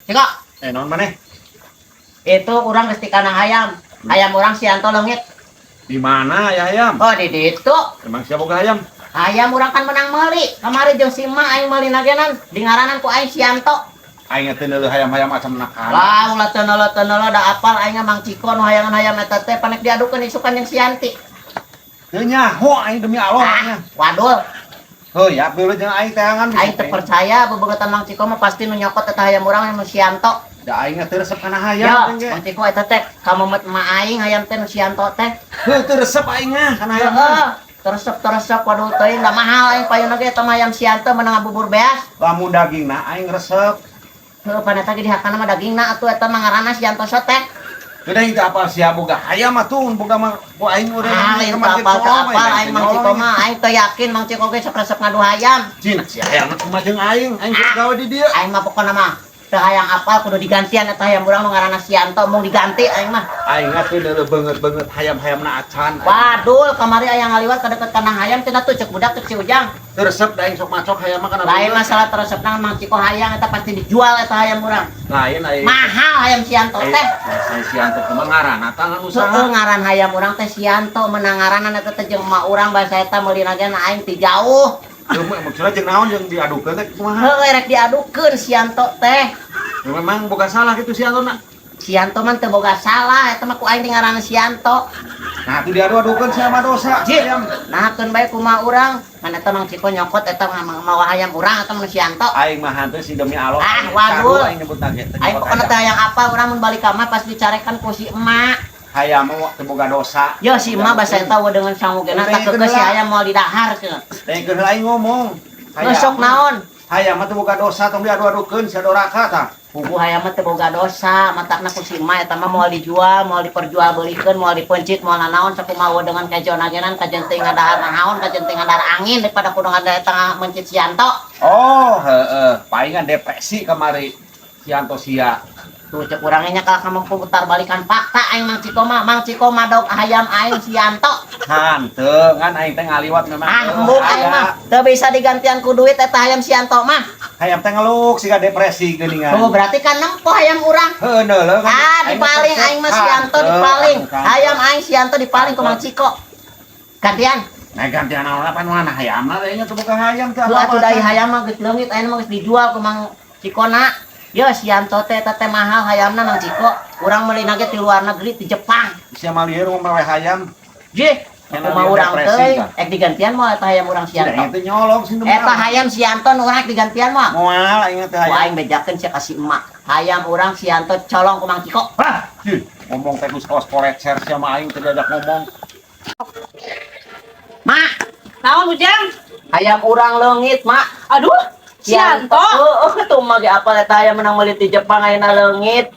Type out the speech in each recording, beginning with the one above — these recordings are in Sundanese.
Ciko, Eh, naon maneh? Itu urang geus ti kandang hayam. Hayam urang si Yanto leungit. Di mana ya hayam? Oh, di ditu. Emang siapa boga hayam? Hayam urang kan menang meuli. Kamari jeung si emak aing meuli nagenan di ngaranan ku aing si Yanto. Aing teh neuleuh hayam-hayam macam nakan. Lah, ulah teu neuleuh teu neuleuh, da apal aing mah Mang Ciko nu hayangan hayam eta teh panek diadukeun isukan jeung si Yanti. Teu nyaho aing, demi Allah. Ah, wadul. Heuh, ya beuleuh jeung aing teangan. Aing teu percaya bebeungeutan Mang Ciko mah, pasti nu nyokot eta hayam urang nu si Yanto. Da aing teu resep kana Ya, hayam teh ge. Mang Ciko, eta teh kamemet emak aing hayam teh nu si Yanto teh. Heuh, teu resep aing mah kana hayam. Heeh. Teresep teresep, waduh teuing, da mahal aing payuna ge eta mah hayam si Yanto menang bubur beas. Lamun dagingna aing resep. Heuh, pan eta ge dihakana mah dagingna atuh, eta mah ngaranna si Yanto teh. Udah itu apal sia boga hayam atuh, boga mah ku aing udah. Ah, lain teu apal teu apal aing Mang Ciko mah, aing teu yakin Mang Ciko ge sok resep ngadu hayam. Cina si hayam kumaha jeung aing, aing sok gawe di dieu. Aing mah pokona mah teu hayang apal, kudu digantian eta hayam urang nu ngaranna si Yanto, mung diganti aing mah. Aing teh neuleuh beungeut-beungeut hayam-hayamna acan. Wadul, kamari aya ngaliwat ka deket kandang hayam cenah tuh, cek budak, cek si Ujang. Teu resep da aing sok macok hayam mah kana Lain beungeut. Masalah teresepna, Mang Ciko hayang eta pasti dijual eta hayam urang. Lain aing. Mahal hayam si Yanto teh. Saya si Yanto kumaha ngaranna tah ngan Heeh, usaha. Ngaran hayam urang teh si Yanto, menang ngaranan eta teh jeung emak urang, bahasa eta meulina ge na aing ti jauh. Teu maksudna jeung naon, jeung diadukeun teh kumaha? Heuh, rek diadukeun si Yanto teh. Ya, memang boga salah gitu si Yanto na. Si Yanto mah teu boga salah, eta mah ku aing di ngaranna si Yanto. Nah, tuh diadu-adukeun siapa dosa? Jih, Hayam. nah keun bae kumaha urang, ngan eta Mang Ciko nyokot eta mawa hayam urang eta mun si Yanto. Aing mah hanteu sih, demi Allah. Ah, wadul. Aing nyebut ge. Aing pokona teh hayang apa, urang mun balik ka mah pas dicarekan ku si emak. Hayam mah teu boga dosa. Yo si emak bahasa eta eueuh dengan sangugena tak keukeuh si hayam moal didahar cenah. Teh keur aing ngomong. Geus sok naon? Hayam mah teu boga dosa, tong diadu-adukeun sia doraka tah. Puguh hayam mah teu boga dosa, matakna ku si emak eta mah moal dijual, moal diperjualbelikeun, moal dipeuncit, moal nanaon, sakumaha eueuh dengan kejonagenan kajen teu ngadahar naon, kajen teu ngadahar angin daripada kudu ngadahar tengah mencit si Yanto. Oh, heeh, palingan depresi kamari si Yanto sia. Tuh, cek urang nya kalau kamu putar balikan fakta aing Mang Ciko mah, Mang Ciko madog hayam aing si Yanto. Hanteu ngan aing teh ngaliwat memang. Ah, embung aing mah teu bisa digantian ku duit eta hayam si Yanto mah. Hayam teh ngeluk siga depresi geuningan. Tuh, berarti kan nempo hayam urang. Heuh, neuleuh kan. Ah, dipaling aing mah si Yanto dipaling. Hayam aing si Yanto dipaling ku Mang Ciko. Gantian. Nah, gantian naon, apa nu mana hayamna teh nya teu boga hayam teh. Lu atuh dari hayam mah geus leungit, ayeuna mah geus dijual ku Mang Cikona. Yo si Yanto teh eta teh mahal hayamna, Mang Ciko. Urang meulina ge ti luar negeri, ti Jepang. Sia mah lieur ngomong hayam. Jih, Enak kumaha dia urang depresi, teuing, kan? ek digantian moal eta hayam urang si Aing Yanto? teh nyolong sih. Eta hayam si Yanto nu urang ek digantian moal? Moal aing teh Ku hayam. Aing bejakeun sia ka si emak. Hayam urang si Yanto colong ku Mang Ciko. Hah, jih, ngomong teh geus kawas korecer sia mah, aing teh diajak ngomong. Mak, Naon, Ujang? Hayam urang leungit, Mak. Aduh, si Yanto. Heeh, tuh mah ge apal eta hayam menang meuli ti Jepang ayeuna leungit.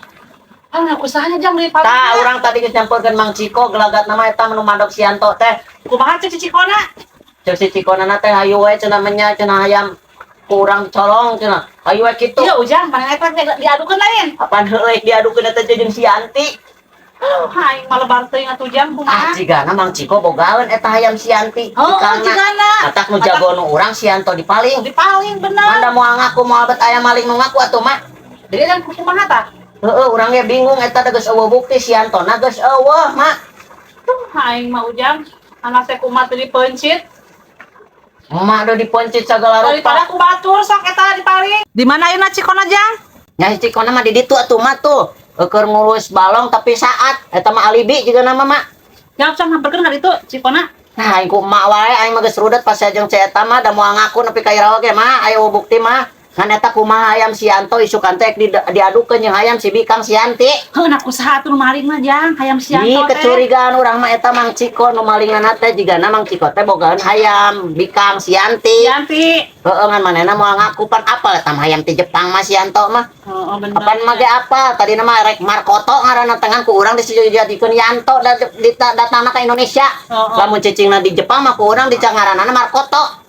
Ah, aku usahanya Jang dari pagi. Tah, urang tadi geus nyamperkeun Mang Ciko, gelagat nama eta nu madog si Yanto teh. Kumaha cek si Cikona? Cek si Cikona teh hayu we cenah menya cenah hayam kurang colong cenah. Hayu we kitu. Iya, Ujang, paling eta diadukeun lain. Apaan heueuh diadukeun eta teh jeung si Yanti. Oh, aing mah lebar teuing atuh, Jang, Ah, kumaha? cigana Mang Ciko bogaeun eta hayam si Yanti. Oh, cigana. Matak nu jago nu urang si Yanto dipaling. Dipaling bener. Manda moal ngaku, moal bet aya maling nu ngaku atuh, Mak. Jadi kan kumaha tah? Heeh, urang ge bingung eta teh geus eueuh bukti, si Yantona geus eueuh, Mak. Tuh, aing mah Ujang, anak teh kumaha teu dipeuncit. Emak udah dipencit segala rupa. Daripada ku batur sok eta dipaling. Di mana ayeuna Cikona, Jang? Nya si Cikona mah di ditu atuh, Mak, tuh. Eueur ngurus balong tapi saat eta mah alibi juga nama, Mak. Jang, sok hamperkeun ka ditu Cikona. Nah, aing ku emak wae, aing mah geus rudet pas jeung si eta mah, da moal ngaku nepi ka irawa ge, Mak, aya bukti mah. Ngan eta kumaha hayam si Yanto isukan teh diadukeun jeung hayam si Bikang si Yanti. Heuh, nak usaha atuh nu maling mah, Jang, hayam si Ih, Yanto teh. Kecurigaan urang mah eta Mang Ciko nu malingan teh, jigana Mang Ciko teh bogaan hayam Bikang si Yanti. Yanti. Heeh, ngan manehna moal ngaku, pan apal eta mah hayam ti Jepang mah si Yanto mah. Heeh, bener. Apan mah ge apal, tadi nama rek Markoto ngaranna tengan ku urang dijadikeun Yanto da datangna ka Indonesia. Heeh. Lamun cicingna di Jepang mah ku urang dicangaranana Markoto.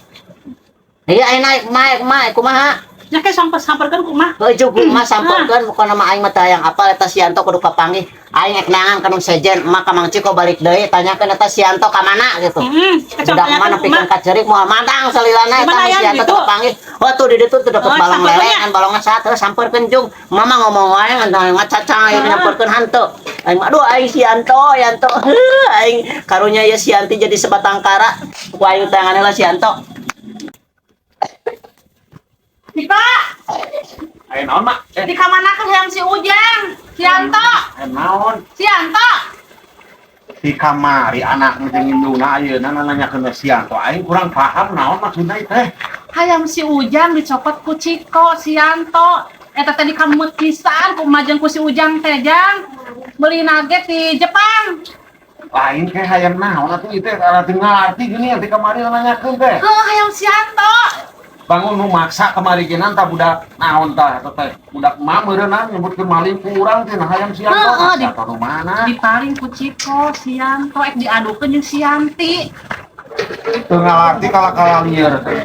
Iya, ayeuna mah mah kumaha? Nya ke samper samperkeun kumaha? Heuh, jug mah samperkeun, pokona mah aing mah teu hayang apal eta si Yanto kudu papanggih. Aing ek neangan ka nu sejen, emak ka Mang Ciko balik deui, tanyakeun eta si Yanto ka mana gitu. Heeh. Budak mah nepikeun ka cerik moal mandang salilana eta Gimana si yan Yanto gitu? teu papanggih. Oh, tuh di ditu tuh deket Oh, balong samperkeun lele nya? Kan balongna saat heuh samperkeun jung. Mama ngomong wae ngan ngacacang aing nyamperkeun hantu. Aing mah, aduh, aing si Yanto, Yanto. Heuh, aing karunya ya si Yanti jadi sebatang kara. Ku aing tanganna lah si Yanto. Dika, Aya naon, Mak? Eh, di kamanakeun hayam si Ujang? Si Yanto, aya naon? Si Yanto. Di kamari anak jeung indungna ayeuna nanyakeun si Yanto. Aing kurang paham naon maksudna ieu teh. Hayam si Ujang dicopot ku Ciko, si Yanto. Eta teh dikamut pisan ku majeng ku si Ujang teh, Jang. Beli nugget di Jepang. Lain kayak hayam naon atuh ieu teh, teu ngarti geuning di kamari nanyakeun teh. Heuh, hayam si Yanto. Bangun nu maksa kamari geuna tah budak naon tah eta teh. Budak mah meureunna nyebutkeun maling ku urang teh, nah hayam si Yanto. Heeh, Siapa nu mana? Dipaling ku Ciko, si Yanto, ek diadukeun jeung si Yanti. Teu ngalarti kala-kala lieur teh.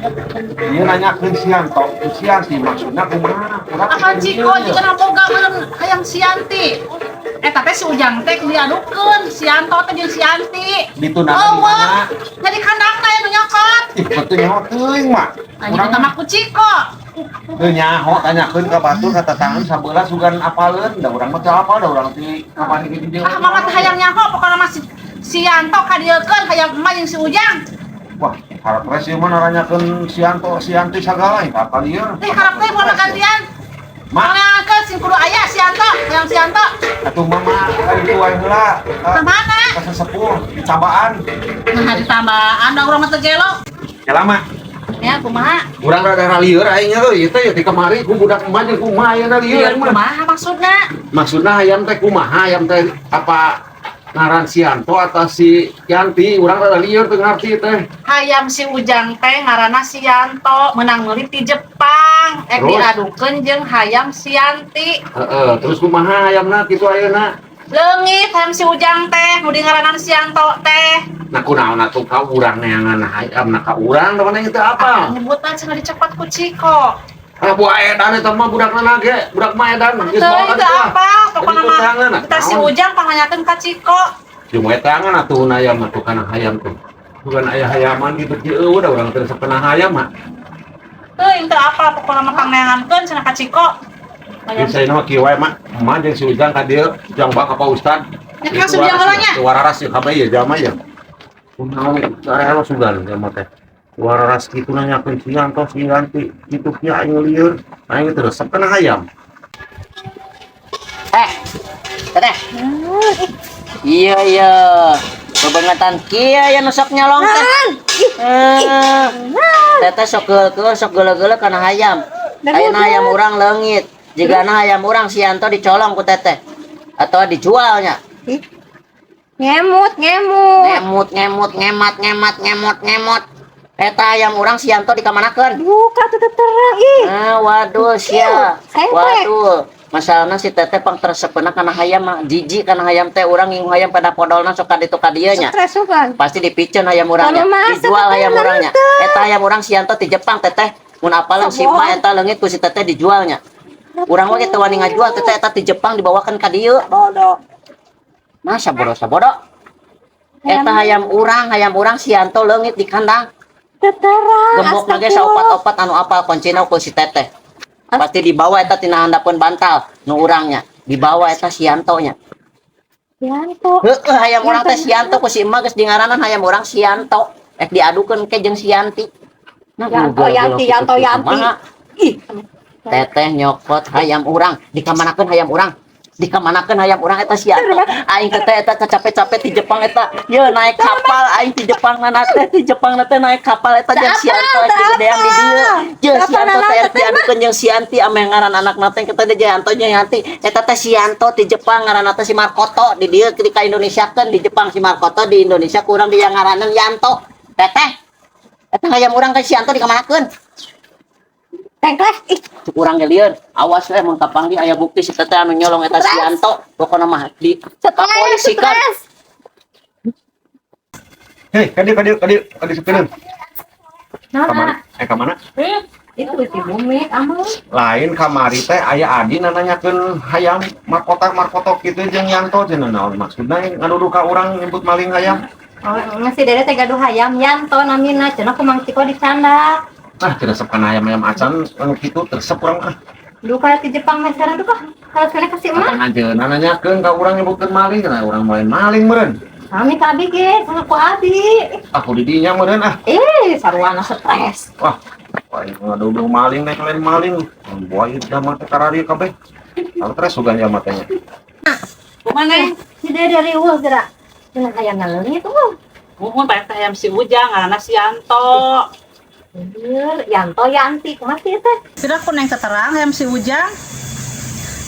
Ieu nanyakeun si Yanto, si Yanti maksudna kumaha? Urang Akan teu Ciko lieur. juga boga meureun hayam si Yanti. Eta teh si Ujang teh diadukeun si Yanto teh jeung si Yanti. Ditunana Oh, di mana? Jadi kandangna nu nyokot. Ih, betul nyaho teuing mah. Nah, jadi mah ku Ciko. Teu nyaho, tanyakeun ka batur, ka tatangan sabelah sugan apaleun, da urang mah teu apal, da urang ti kamari ge di dieu. Ah, mama teh hayang nyaho, pokona mah si Yanto kadieukeun hayam emak jeung si Ujang. Wah, harap res ieu mah naranyakeun si Yanto, si Yanti sagala ieu apa lieur. Teh harap teh moal gantian. Mak, Pangeankeun sing kudu aya si Yanto, hayam si Yanto. Atuh mama ka ditu wae heula. Ka mana? Ka sesepuh di Cambaan. Nah, ditambah anda urang mah teu gelo. Ya lama. Ya, kumaha? Urang rada lieur aing nya ieu teh di kamari ku budak emak jeung kumaha ayeuna lieur Lieur aing mah. kumaha maksudna? Maksudna hayam teh kumaha, hayam teh apa ngaran si Yanto atau si Yanti, urang rada lieur teu ngarti teh. Hayam si Ujang teh ngaranna si Yanto, menang meuli ti Jepang. Ek Terus? diadukeun jeung hayam si Yanti. Heeh, terus kumaha hayamna kitu ayeuna? Leungit hayam si Ujang teh, nu di ngaranan si Yanto teh. Nah, kunaon atuh ka urang neangan hayamna ka urang da mana teu apal. Nyebutan cenah dicopot ku Ciko. Ah, buah edan eta mah budakna ge, budak mah edan. Geus Teu bawa itu apa? Pokona Jadi mah tangan, kita si naon? Ujang panganyakeun ka Ciko. Jeung we tangan atuh hayam atuh kana hayam tuh. Bukan aya hayaman gitu kieu eueuh da urang teu resep kana hayam mah. Teu teu apa, pokona mah pangneangankeun cenah ka Ciko. Hayam. Geus ayeuna mah kieu wae mah, emak jeung si Ujang ka dieu, Ujang bak ka Pak Ustad. Ya, kan si Ujang heula nya. Wararas ieu kabeh ieu jalma ieu. Kunaon area sugan jalma teh. Wararas kitu nanyakeun si Yanto, si Yanti, kitu kieu aing lieur. Aing teu resep kana hayam. Eh, teteh. Iya. Bebengetan kieu ya nu sok nyolong teh. Eh, teteh sok geuleuh, sok geuleuh kana hayam. Ayeuna hayam urang leungit. Jigana hayam urang si Yanto dicolong ku teteh. Atau dijualnya. Ngemut, ngemut. Ngemut, ngemut, ngemat, ngemat, ngemot, ngemot. Eta hayam urang si Yanto dikamanakeun? Buka tuh terang ih. Ah, waduh sia. Sengklek. Waduh. Masalahna si teteh pang teresepna kana hayam mah jijik kana hayam teh, urang ngingu hayam pada podolna sok ka ditu ka dieu nya. Stres kan. Pasti dipiceun hayam urangnya, Kalau masa dijual teteh hayam urangnya. nonton. Eta hayam urang si Yanto ti Jepang, teteh. Mun apalan si Sombong. Ma eta leungit ku si teteh dijualnya. Urang mah teu wani ngajual teteh, eta ti Jepang dibawakan ka dieu. Bodoh. Masa bodoh sabodoh. Eta hayam urang si Yanto leungit di kandang. Terang. Gembok ge saopat-opat anu apal kuncina ku si teteh. Pasti dibawa eta tina handapeun bantal nu urangnya. Dibawa eta si Yanto nya. Yanto. Heeh, hayam urang teh si Yanto, ku si emak geus dingaranan hayam urang si Yanto. Ek diadukeun ke jeung si Yanti. Nah, Yanto, Yanti, Yanto, Yanti. Ih. Teteh nyokot hayam urang, dikamanakeun hayam urang? Dikamanakeun hayam urang eta si Yanto? Aing teh eta capek-capek di Jepang eta. Ye naik kapal aing di Jepang na teh, di Jepang na teh naik kapal eta jeung si Yanto ek digedean di dieu. Jeung si Yanto teh ek diadukeun jeung si Yanti ame ngaran anakna teh kita teh Yanto jeung Yanti. Eta teh si Yanto di Jepang ngaranna teh si Markoto, di dieu di ka Indonesiakeun, di Jepang si Markoto, di Indonesia kurang dia ngaranan Yanto. Teteh, eta hayam urang ka si Yanto dikamanakeun? Tengkleh. Ih, Cuk urang ge lieur. Awas we mun kapanggih aya bukti si teteh anu nyolong eta si Yanto, pokona mah di stres, kapolisikan. stres. Hei, kadieu kadieu kadieu kadieu sakedeun. Nah, Ka mana? Eh, ka mana? Eh, Itu ti bumi amun. Lain kamari teh aya Adi nanyakeun hayam markotak markotok kitu jeung Yanto cenah, naon maksudna ngaduduh ka urang nyebut maling hayam? Oh, si Dede teh gaduh hayam Yanto namina, cenah ku Mang Ciko dicandak. Ah, teu resep kana hayam-hayam acan anu kitu, teu resep urang ah. Duka ti Jepang mah sekarang duka. Kalau sana kasih emak. Akan anjeunna nanyakeun ka urang nyebutkeun maling, cenah urang lain maling meureun. Kami ka abi ge, sama ku abi. Aku di dinya meureun ah. Eh, saruana stres. Wah, wah ngaduduh maling naik lain maling. Buaya jalma teh kararieu kabeh. Stres sugan jalma teh nya. Kumaha, Neng? Si Dede riweuh geura. Cenah hayam ngaleungit tuh. Muhun banyak teh hayam si Ujang, ngaranna si Yanto. Bener, Yanto Yanti, kumaha sih teh? Tidak ku Neng terang hayam si Ujang.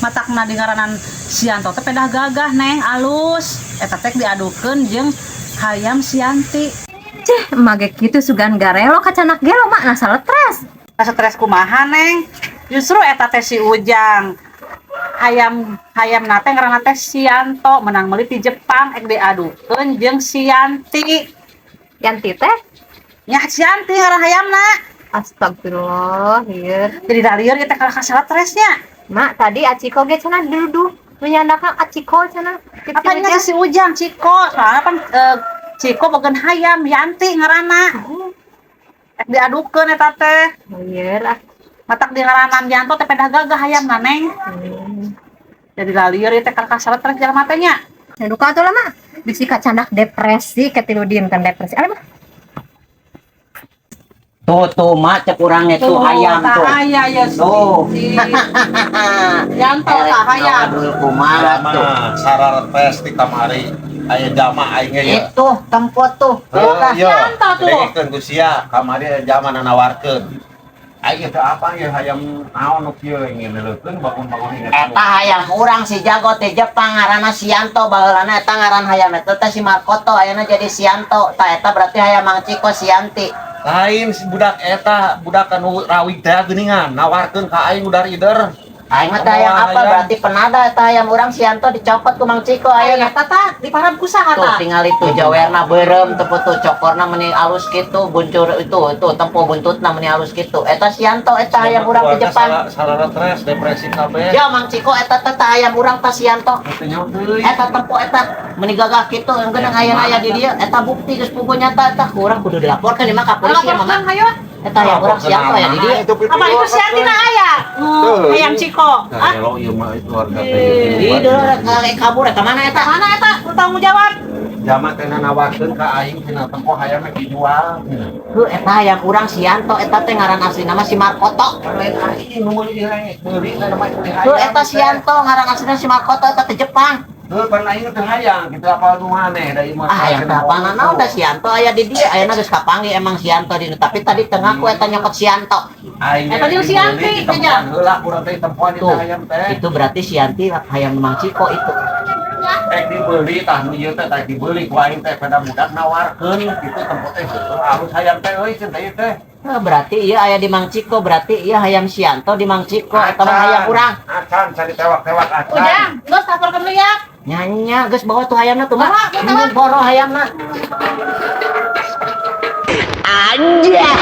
Matakna di ngaranan si Yanto teh pedah gagah, Neng, alus. Eta teh diadukeun jeung hayam si Yanti. Ceh, emak ge kitu sugan garelo kacanak gelo mak nah stres. Asa stres kumaha, Neng? Justru eta teh si Ujang. Hayam hayam nate ngaranna teh si Yanto menang meuli ti Jepang ek diadukeun jeung si Yanti. Yanti teh? Nya si Yanti ngaran hayamna. Astagfirullah, ieu. Jadi dalieur ieu teh kalah ka stresnya. Mak, tadi Aciko ge cenah diduduh menyandakan Aciko cenah. Apa nya si Ujang Ciko? Soalnya kan Ciko boga hayam Yanti ngaranna. Ek diadukeun eta teh. Ieu lah. Matak di ngaranan Yanto teh pedah gagah hayamna, Neng. Jadi lalieur ieu teh kalah ka stres jalma teh nya. Nah, duka atuh lah mak. Bisi kacandak depresi katilu dinten depresi. Alah mah. Tuh tuh mak, cek urang itu hayam tuh. Aya ya. Tuh. Yanto tah hayam. Aduh, kumaha tuh. Sararetes ti kamari aya jalma aing ge ya. Itu tempo tuh. Heuh, Tah. iya. Yanto tuh. Dengekeun ku sia, kamari aya jalma nanawarkeun. Aing teh apa ya hayam naon nu kieu ingin leukeun bangun-bangun inget. Eta hayam urang si jago teh Jepang ngaranna Sianto, baheulana eta ngaran hayam eta teh si Markoto, ayeuna jadi Sianto. Tah eta berarti hayam Mang Ciko Sianti. Lain si budak eta, budak anu rawig teh geuningan nawarkeun ka aing udar ider. Aing mah teh hayam apa berarti penada eta hayam urang Sianto dicopot ku Mang Ciko Aya ayeuna. eta tah diparab ku saha Tuh tah? tinggal itu jawerna beureum teu tuh cokorna meni alus kitu, buncur itu tempo buntutna meni alus kitu. Eta Sianto eta hayam urang di Jepang. Sararetres depresi kabeh. Ya Mang Ciko eta teh tah hayam urang tah Sianto. Teu nyaho deui. Eta tempo eta meni gagah kitu enggeung aya aya di dieu eta bukti geus puguh nyata eta ku urang kudu dilaporkeun ieu mah ka polisi ya mama. Laporkeun hayo. Eta hayam urang Sianto aya di dieu. Apa itu si Yanti na aya? Nu hayam Ciko. Ah, Kalau ieu mah itu warga teh. Di deui kale kabur ka mana eta? mana eta? Bertanggung jawab. Jalma teh nawarkeun ka aing cenah tempo hayam mah dijual. Heuh, eta hayam urang Sianto eta teh ngaran asli nama si Markoto. Lain aing nu meuli hayam, meuli teh nama meuli hayam. Heuh, eta Sianto ngaran aslinya si Markoto eta teh Jepang. Heuh, pan aing teh hayang kitu apal nu maneh da ieu mah. Ah, hayang teh apana naon da Sianto aya di dieu. Ayeuna geus kapanggih emang Sianto di dieu. Tapi tadi teu ngaku eta nyokot Sianto. Aing Eta jeung si Yanti, tempoan heula kurang teh tempoan itu Tuh. hayam teh. Itu berarti Sianti hayam Mang Ciko itu. Ek dibeli tah nu ieu teh tah dibeli ku aing teh pada budak nawarkeun kitu tempo teh heuh alus hayam teh euy cenah ieu teh. Heuh, berarti ieu aya di Mang Ciko, berarti ieu hayam Sianto di Mang Ciko eta mah hayam urang. Acan can ditewak-tewak acan. Ujang, geus laporkeun deui ya. Nya geus bawa tuh hayamna tuh mah. Bawa, bawa. Boro hayamna. Anjay.